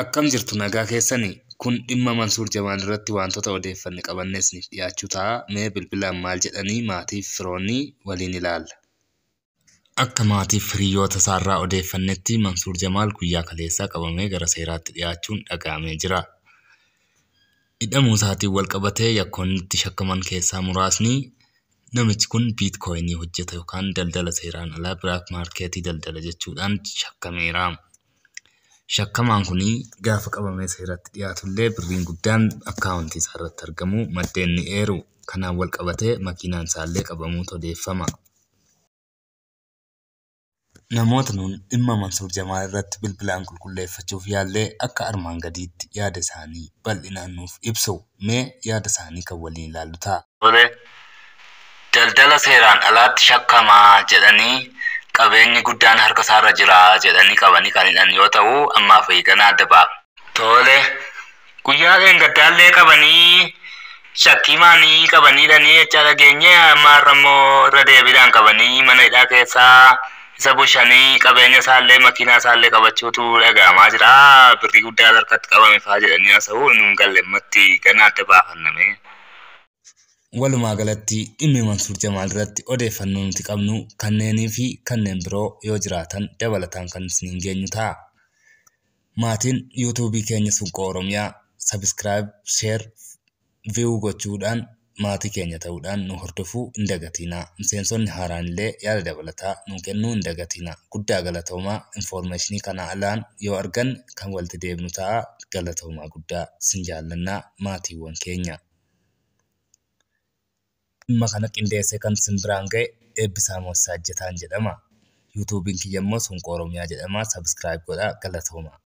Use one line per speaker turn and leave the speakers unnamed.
Akkam jirtu nagaa keessanii? Kun dhimma Mansuur Jamaal irratti wantoota odeeffanne qabannee isiniif dhiyaachuu ta'a. Mee bilbilaan maal jedhanii maatiif firoonni waliin ilaalla. Akka maatiif hiriyoota isaarraa odeeffannetti Mansuur Jamaal guyyaa kaleessaa qabamee gara seeraatti dhiyaachuun dhaga'amee jira. Hidhamuu isaatiin wal qabatee yakkoonni itti shakkaman keessaa muraasni namichi kun biitkooyinii hojjeta yookaan daldala seeraan alaa black market daldala jechuudhaan shakkameera. Shakkamaan kun gaafa qabamee seeratti dhiyaatullee birriin guddaan akkaawuntii isaa irratti argamu maddeen ni eeru. Kanaan wal qabatee makiinaan isaallee qabamuutu odeeffama. Namoota nuun dhimma Mansuur Jamaal irratti bilbilaan qulqulleeffachuuf yaallee akka armaan gadiitti yaada isaanii bal'inaan nuuf ibsu. Mee yaada isaanii kan waliin ilaallu ta'a. Daldala seeraan alaatti shakkamaa jedhanii qabeenyi guddaan harka isaarra jira jedhanii qabanii kan hidhan yoo ta'u ammaaf eeganaa adda ba'a. Tole guyyaa dheengaddaallee qabanii shakkii maanii qabanii hidhanii jecha dhageenye amma har'a immoo irra deebiidhaan qabanii mana hidhaa keessaa isa bushanii qabeenya isaallee makiinaa isaallee qabachuutu dhaga'amaa jira. Birrii guddaa harkatti qabame fa'aa jedhanii haasa'u nuun galle ammatti ganaa adda baafanname. Walumaa galatti dhimmi Mansuur Jamaal irratti odeeffannoo nuti qabnu kanneenii fi kanneen biroo yoo jiraatan dabalataan kan isiniin geenyu ta'a. Maatiin yuutuubii keenya Sunqoo Oromiyaa subscribe, share, view gochuudhaan maatii keenya ta'uudhaan nu hordofuu hin dagatinaa. Miseensonni haaraan illee yaada dabalataa nu kennuu hin dagatinaa. Guddaa galatoomaa infoormeeshinii kana alaan yoo arganne kan walitti deebinu ta'a. Galatoomaa guddaa sin jaallannaa maatiiwwan keenya. Dhimma kana qindeessee kan isin biraan ga'e Eebbisaa Moosisaa Ejjetaan jedhama. Yuutuubiin kiyya immoo Sunqoo Oromiyaa jedhama. Subscribe godhaa galatoomaa.